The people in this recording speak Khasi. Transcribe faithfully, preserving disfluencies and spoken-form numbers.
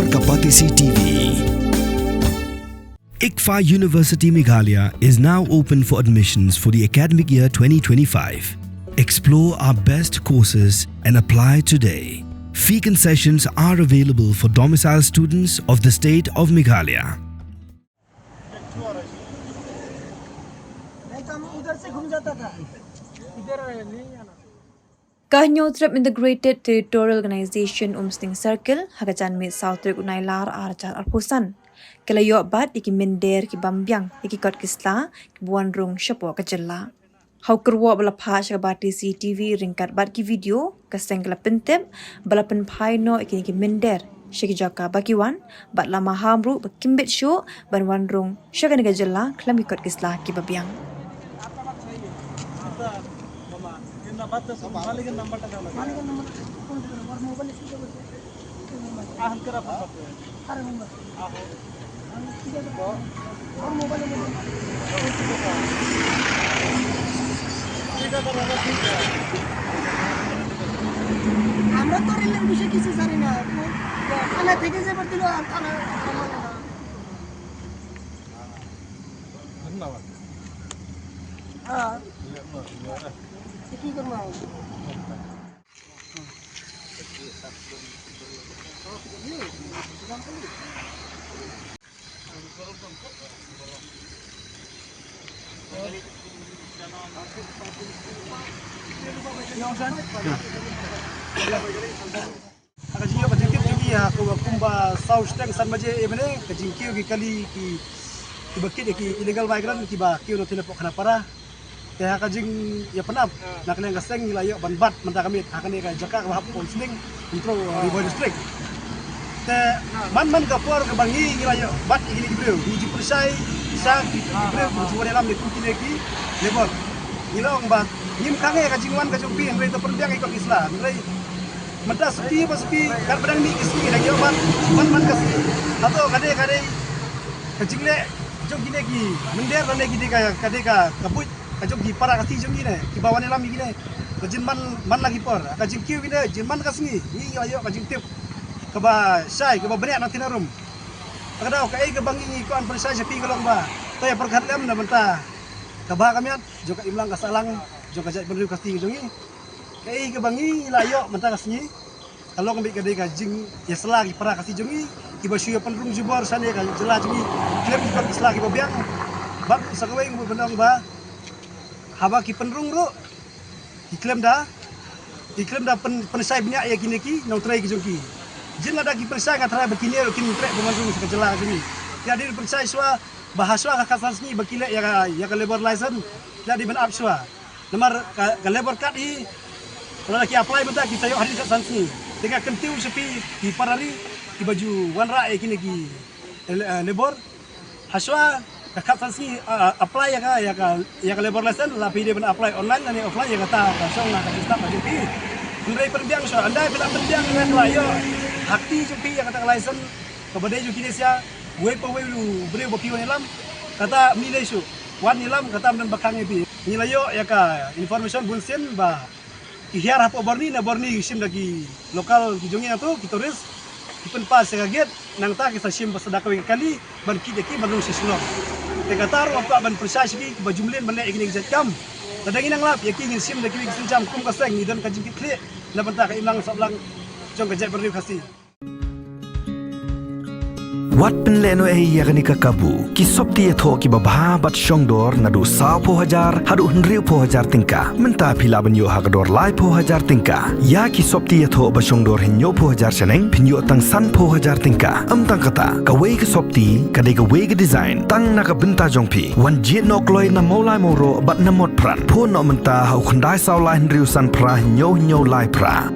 Kapatisi T V. ICFAI University Meghalaya is now open for admissions for the academic year twenty twenty-five. Explore our best courses and apply today. Fee concessions are available for domicile students of the state of Meghalaya. Ka Hynñiewtrep Integrated Territorial Organization Umsning Circle ha ka janmiet saw tarik u Nailar ar hajar arphew san ka la ïoh bat ïa ki mynder ki bym biang ïa ki kot ki sla kiba wan rung shapoh ka jylla. Ha u kyrwoh ba la phah sha ka Batesi T V ryngkat bad ki video, ka seng ka la pyntip ba la pynphai noh ïa kine ki mynder sha ki jaka ba ki wan, bad la maham ruh ba kim bit shuh ban wan rung sha kane ka jylla khlem ki kot ki sla kiba biang. আমরা তো রিলেশনশিপে কিছু জানি না। তো থানা থেকে যে বলছিল, আর থানা, থানা না। ধন্যবাদ। হ্যাঁ। কি করবো? Ha ka jingïoh ka jingtip jong ngi ha ka kumba saw shiteng san baje mynne, ka jingkiew ki kali ki, kiba kit ïa ki illegal migrant kiba kiew na tine pok khana para. Te ha ka jingïapynap na ka liang ka seng ngi la ïoh ban bat mynta ka miet ha kane ka jaka kaba hap Umsning, Umtro, Ri Bhoi District. Te man man ka por kaba ngi ngi la ïoh bat ïa kine ki briew, ngi ju pynshai sha ki briew kiba ju wan ïalam ïa kine ki labour. Ngi la ong ba ngim khang ïa ka jingwan ka jong phi, hynrei to pynbiang ïa ki kot ki sla, hynrei mynta suki ba suki, katba dang mih ki sngi dang ïoh bat man man ka sngi. Hato ka dei, ka dei ka jingleh jong kine ki mynder lane ka dei ka, ka dei ka, ka buit ka jong ki para Khasi jong ngi ne kiba wan ïalam ïa kine. Ka jingman man la ki por, ka jingkiew kine jingman ka sngi, ngi la ïoh ka jingtip kaba shai kaba bniah na thin harum. Ka daw kaei kaba ngi ngi kwah ban pynshai sha phi ka long ba to ïa pyrkhat lem na bynta ka bha ka miat jong ka imlang ka sahlang jong ka jaitbynriew Khasi jong ngi. Kaei kaba ngi la ïoh mynta ka sngi ka long beit ka dei ka jingïasla ki para Khasi jong ngi kiba shu ïa pynrung jubor shane ka jylla jong ngi khlem ki kot ki sla kiba biang. Bad sa kawei ngi mut ban ong ba haba ki pynrung ruh ki khlem da, ki khlem da pyn, pynshai bniah ïa kine ki nongtrei ki jong ki. Jin lada ki pynshai nga tharai ba kine ruh kin treh ban rung sha ka jylla jong ngi. Ki la dei ban pynshai shuwa ba ha shuwa ka khatsan sngi ba ki leh ïa ka, ïa ka labour license, ki la dei ban ap shuwa. Namar ka, ka labour card hi lada ki apply mynta ki sa ïoh hadien khatsan sngi. Te nga kyntiew sha phi ki para ri kiba ju wanrah ïa kine ki, eh, labour. Ha shuwa ka khatsan sngi, ah, apply ïa ka, ïa ka, ïa ka labour license, la phi dei ban apply online lane offline ïa kata ka shong na ka system ka jong phi. Hynrei pynbiang shuwa, ynda phi la pynbiang ïa ka la ïoh ha kti jong phi ïa kata ka license kaba dei jong kine sha, wei pa wei u briew ba phi wan ïalam, kata ym lei shuh. Wan ïalam kata ym don ba khang ïa phi. Ngi la ïoh ïa ka information bun sien ba ki hiar hapoh Borni, na Borni ki shim da ki local ki jong ngi na to, ki tourist, ki pynpass sha ka gate, nangta ki sa shim bad sa da kawei ka kali ban kit ïa ki ban rung sha Shillong. Te kata ruh nga kwah ban pynshai sha ki ba ju mlien ban leh ïa kine ki jait kam. Lada ngi nang lap ïa ki ngin shim da kiwei ki sienjam kum ka seng, ngi don ka jingkitkhlieh na bynta ka imlang sahlang jong ka jaitbynriew Khasi. Wat pynlehnohei ïa kane ka kabu, ki sopti ïathoh kiba bha bad shongdor naduh sawphew hajar haduh hynriewphew hajar tyngka. Mynta phi lah ban ïoh ha ka dor laiphew hajar tyngka. Ïa ki sopti ïathoh ba shongdor hynñiewphew hajar shaneng phin ïoh tang sanphew hajar tyngka. Ym tang kata, kawei ka sopti ka dei kawei ka design tang na ka bynta jong phi. Wan jied noh kloi na Mawlai Mawroh bad na Motphran. Phone noh mynta ha u khyndai saw lai hynriew san phra hynñiew hynñiew lai phra.